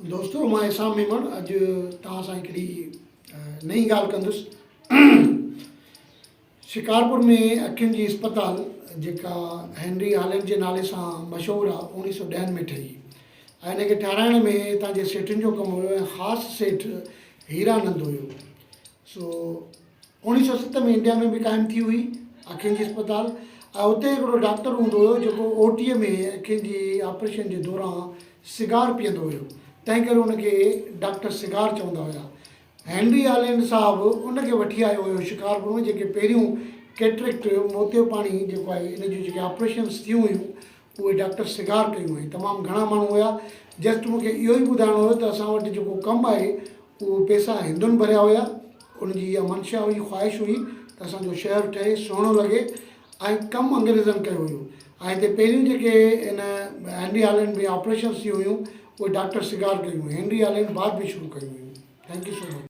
دوستو مان اسام ميمڻ اڄ توهان سان هڪڙي نئين ڳالهه ڪندس. شڪارپور ۾ اکين جي اسپتال جيڪا هينري هالينڊ جي نالي سان مشهور آهي 1910 ۾ ٺهي ۽ ان کي ٺهرائڻ ۾ هتان جي سيٺن جو ڪم هيو ۽ خاص سيٺ هيرانند هيو. سو 1907 ۾ انڊيا ۾ به قائم ٿي هئي اکين جي اسپتال ۽ اتي هڪڙو ڊاڪٽر هوندو هيو جيڪو او ٽي ۾ اکين جي آپريشن جي دوران سگار پيئندو هيو تنهن ڪري ان کي ڊاڪٽر سگار چوندا هيا. هينري آلينڊ صاحب ان کي وٺي آيو هيو شڪارپور ۾ جيڪي پهريون ڪيٽريڪٽ موتيو پاڻي جيڪو آهي ان جون جيڪي آپريشنس ٿيون هيون اهي ڊاڪٽر سگار ڪيون هيون تمام گهڻا ماڻهو هيا جسٽ مون کي اهو ئي ٻڌائڻو هيو ته اسان وٽ جيڪو ڪم آهي اهو پئسا هندن ڀريا هيا ان جي اها منشا هئي خواهش هئي ته اسان جو شهر ٺهي سهڻو لڳي ۽ ڪم انگريزن ڪيو هيو ۽ هتي پهريون جيڪي ان هينري آلينڊ ۾ آپريشنس ٿيون هيون اهي ڊاڪٽر سگار ڪيون هيون هينري آلينڊ بعد ۾ شروع ڪيون هيون thank you so much.